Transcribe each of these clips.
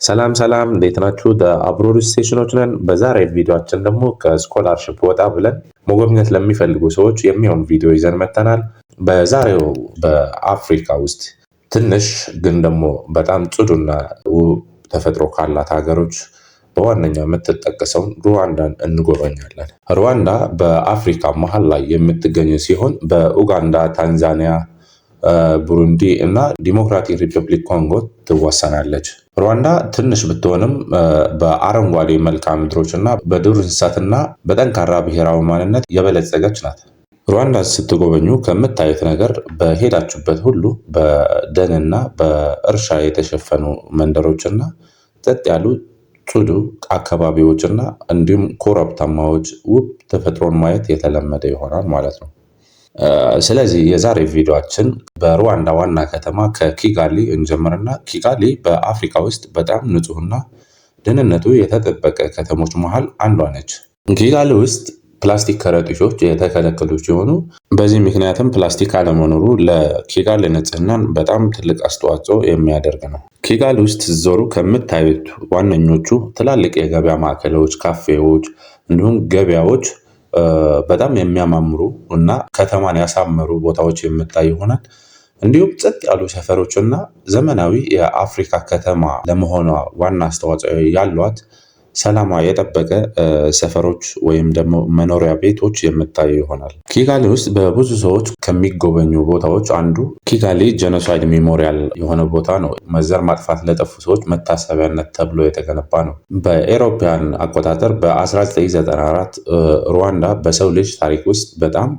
ሰላም ሰላም፣ እንዴት ናችሁ? አብሮድ ስቴሽኖች ነን። በዛሬ ቪዲዮአችን ደግሞ ከ scholarship ወጣ ብለን መጎብኘት ለሚፈልጉ ሰዎች የሚሆን ቪዲዮ ይዘን መጥተናል። በዛሬው በአፍሪካ ውስጥ ትንሽ ግን ደግሞ በጣም ጽዱና ውብ ተፈጥሮ ካላት ሀገሮች በዋነኛ የምትጠቀሰውን ሩዋንዳን እንጎበኛለን። ሩዋንዳ በአፍሪካ መሀል ላይ የምትገኝ ሲሆን በኡጋንዳ፣ ታንዛኒያ፣ ቡሩንዲ እና ዲሞክራቲክ ሪፐብሊክ ኮንጎ ትዋሰናለች። ሩዋንዳ ትንሽ ብትሆንም በአረንጓዴ መልክዓ ምድሮች እና በዱር እንስሳትና በጠንካራ ብሔራዊ ማንነት የበለጸገች ናት። ሩዋንዳ ስትጎበኙ ከምታዩት ነገር በሄዳችሁበት ሁሉ በደንና በእርሻ የተሸፈኑ መንደሮችና ጸጥ ያሉ ጽዱ አካባቢዎችና እንዲሁም ኮረብታማዎች ውብ ተፈጥሮን ማየት የተለመደ ይሆናል ማለት ነው። ስለዚህ የዛሬ ቪዲዮአችን በሩዋንዳ ዋና ከተማ ከኪጋሊ እንጀምርና ኪጋሊ በአፍሪካ ውስጥ በጣም ንጹህና ደህንነቱ የተጠበቀ ከተሞች መሃል አንዷ ነች። ኪጋሊ ውስጥ ፕላስቲክ ከረጢቶች የተከለከሉ ሲሆኑ በዚህ ምክንያትም ፕላስቲክ አለመኖሩ ለኪጋሊ ንጽህናን በጣም ትልቅ አስተዋጽኦ የሚያደርግ ነው። ኪጋሊ ውስጥ ስትዞሩ ከምታዩት ዋነኞቹ ትላልቅ የገበያ ማዕከሎች፣ ካፌዎች እንዲሁም ገበያዎች በጣም የሚያማምሩ እና ከተማን ያሳመሩ ቦታዎች የምታይ ይሆናል። እንዲሁም ጸጥ ያሉ ሰፈሮች እና ዘመናዊ የአፍሪካ ከተማ ለመሆኗ ዋና አስተዋጽኦ ያሏት ሰላሟ የጠበቀ ሰፈሮች ወይም ደግሞ መኖሪያ ቤቶች የምታዩ ይሆናል። ኪጋሊ ውስጥ በብዙ ሰዎች ከሚጎበኙ ቦታዎች አንዱ ኪጋሊ Genocide Memorial የሆነ ቦታ ነው። መዘር ማጥፋት ለጠፉ ሰዎች መታሰቢያነት ተብሎ የተገነባ ነው። በኤሮፓያን አቆጣጠር በ1994 ሩዋንዳ በሰው ልጅ ታሪክ ውስጥ በጣም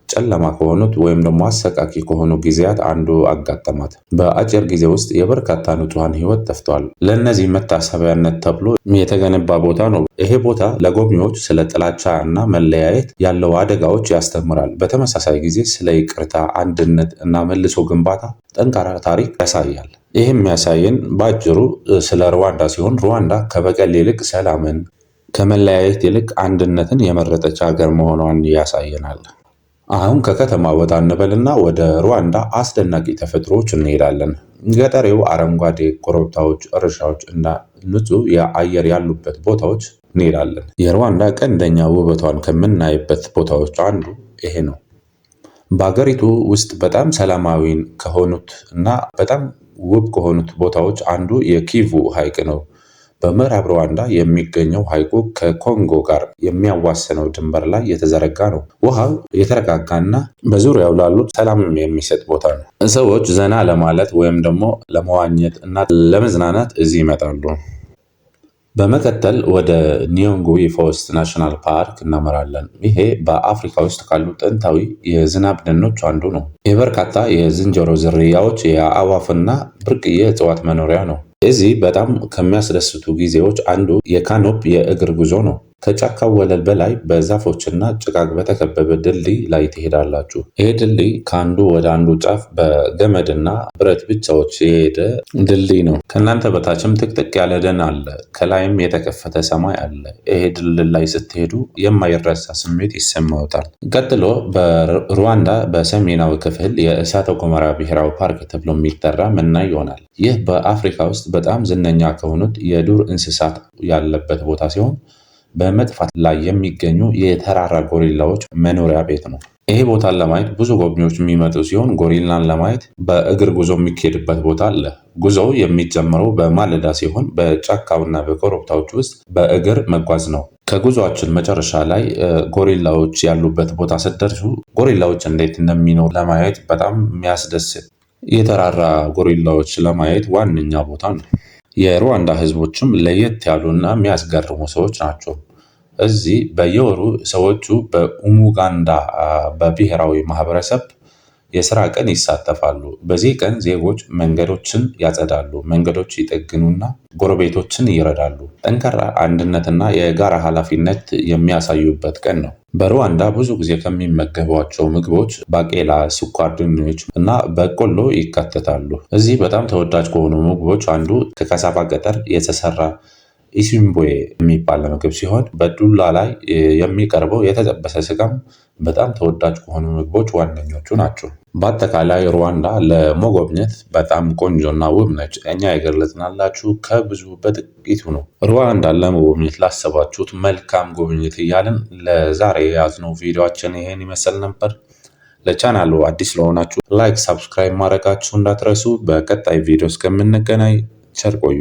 ጨለማ ከሆኑት ወይም ደግሞ አሰቃቂ ከሆኑ ጊዜያት አንዱ አጋጠማት። በአጭር ጊዜ ውስጥ የበርካታ ንጹሐን ሕይወት ጠፍቷል። ለእነዚህ መታሰቢያነት ተብሎ የተገነባ ቦታ ነው። ይሄ ቦታ ለጎብኚዎች ስለ ጥላቻ እና መለያየት ያለው አደጋዎች ያስተምራል። በተመሳሳይ ጊዜ ስለ ይቅርታ፣ አንድነት እና መልሶ ግንባታ ጠንካራ ታሪክ ያሳያል። ይህ የሚያሳየን በአጭሩ ስለ ሩዋንዳ ሲሆን ሩዋንዳ ከበቀል ይልቅ ሰላምን፣ ከመለያየት ይልቅ አንድነትን የመረጠች ሀገር መሆኗን ያሳየናል። አሁን ከከተማ ወጣ እንበልና ወደ ሩዋንዳ አስደናቂ ተፈጥሮዎች እንሄዳለን። ገጠሬው አረንጓዴ ኮረብታዎች፣ እርሻዎች እና ንጹህ የአየር ያሉበት ቦታዎች እንሄዳለን። የሩዋንዳ ቀንደኛ ውበቷን ከምናይበት ቦታዎች አንዱ ይሄ ነው። በአገሪቱ ውስጥ በጣም ሰላማዊ ከሆኑት እና በጣም ውብ ከሆኑት ቦታዎች አንዱ የኪቩ ሐይቅ ነው። በምዕራብ ሩዋንዳ የሚገኘው ሐይቁ ከኮንጎ ጋር የሚያዋስነው ድንበር ላይ የተዘረጋ ነው። ውሃው የተረጋጋና በዙሪያው ላሉት ሰላም የሚሰጥ ቦታ ነው። ሰዎች ዘና ለማለት ወይም ደግሞ ለመዋኘት እና ለመዝናናት እዚህ ይመጣሉ። በመቀጠል ወደ ኒዮንጉዊ Forest National Park እናመራለን። ይሄ በአፍሪካ ውስጥ ካሉ ጥንታዊ የዝናብ ደኖች አንዱ ነው። የበርካታ የዝንጀሮ ዝርያዎች፣ የአዕዋፍና ብርቅዬ እጽዋት መኖሪያ ነው። እዚህ በጣም ከሚያስደስቱ ጊዜዎች አንዱ የ canopy የእግር ጉዞ ነው። ከጫካው ወለል በላይ በዛፎችና ጭጋግ በተከበበ ድልድይ ላይ ትሄዳላችሁ። ይሄ ድልድይ ከአንዱ ወደ አንዱ ጫፍ በገመድና ብረት ብቻዎች የሄደ ድልድይ ነው። ከእናንተ በታችም ጥቅጥቅ ያለ ደን አለ። ከላይም የተከፈተ ሰማይ አለ። ይሄ ድልድይ ላይ ስትሄዱ የማይረሳ ስሜት ይሰማዎታል። ቀጥሎ በሩዋንዳ በሰሜናዊ ክፍል የእሳተ ገሞራ ብሔራዊ ፓርክ ተብሎ የሚጠራ ምናይ ይሆናል። ይህ በአፍሪካ ውስጥ በጣም ዝነኛ ከሆኑት የዱር እንስሳት ያለበት ቦታ ሲሆን በመጥፋት ላይ የሚገኙ የተራራ ጎሪላዎች መኖሪያ ቤት ነው። ይሄ ቦታን ለማየት ብዙ ጎብኚዎች የሚመጡ ሲሆን ጎሪላን ለማየት በእግር ጉዞ የሚካሄድበት ቦታ አለ። ጉዞው የሚጀምረው በማለዳ ሲሆን በጫካውና በኮረብታዎች ውስጥ በእግር መጓዝ ነው። ከጉዞአችን መጨረሻ ላይ ጎሪላዎች ያሉበት ቦታ ስትደርሱ ጎሪላዎች እንዴት እንደሚኖሩ ለማየት በጣም የሚያስደስት የተራራ ጎሪላዎች ለማየት ዋነኛ ቦታ ነው። የሩዋንዳ ህዝቦችም ለየት ያሉና የሚያስገርሙ ሰዎች ናቸው። እዚህ በየወሩ ሰዎቹ በኡሙጋንዳ በብሔራዊ ማህበረሰብ የስራ ቀን ይሳተፋሉ። በዚህ ቀን ዜጎች መንገዶችን ያጸዳሉ፣ መንገዶች ይጠግኑና ጎረቤቶችን ይረዳሉ። ጠንካራ አንድነትና የጋራ ኃላፊነት የሚያሳዩበት ቀን ነው። በሩዋንዳ ብዙ ጊዜ ከሚመገቧቸው ምግቦች ባቄላ፣ ስኳር ድንች እና በቆሎ ይካተታሉ። እዚህ በጣም ተወዳጅ ከሆኑ ምግቦች አንዱ ከካሳቫ ገጠር የተሰራ ኢሲምቦዬ የሚባል ምግብ ሲሆን በዱላ ላይ የሚቀርበው የተጠበሰ ስጋም በጣም ተወዳጅ ከሆኑ ምግቦች ዋነኞቹ ናቸው። በአጠቃላይ ሩዋንዳ ለመጎብኘት በጣም ቆንጆና ውብ ነች። እኛ የገለጽናላችሁ ከብዙ በጥቂቱ ነው። ሩዋንዳን ለመጎብኘት ላሰባችሁት መልካም ጉብኝት እያልን ለዛሬ የያዝነው ቪዲዮአችን ይሄን ይመስል ነበር። ለቻናሉ አዲስ ለሆናችሁ like፣ subscribe ማድረጋችሁ እንዳትረሱ። በቀጣይ ቪዲዮ እስከምንገናኝ ቸር ቆዩ።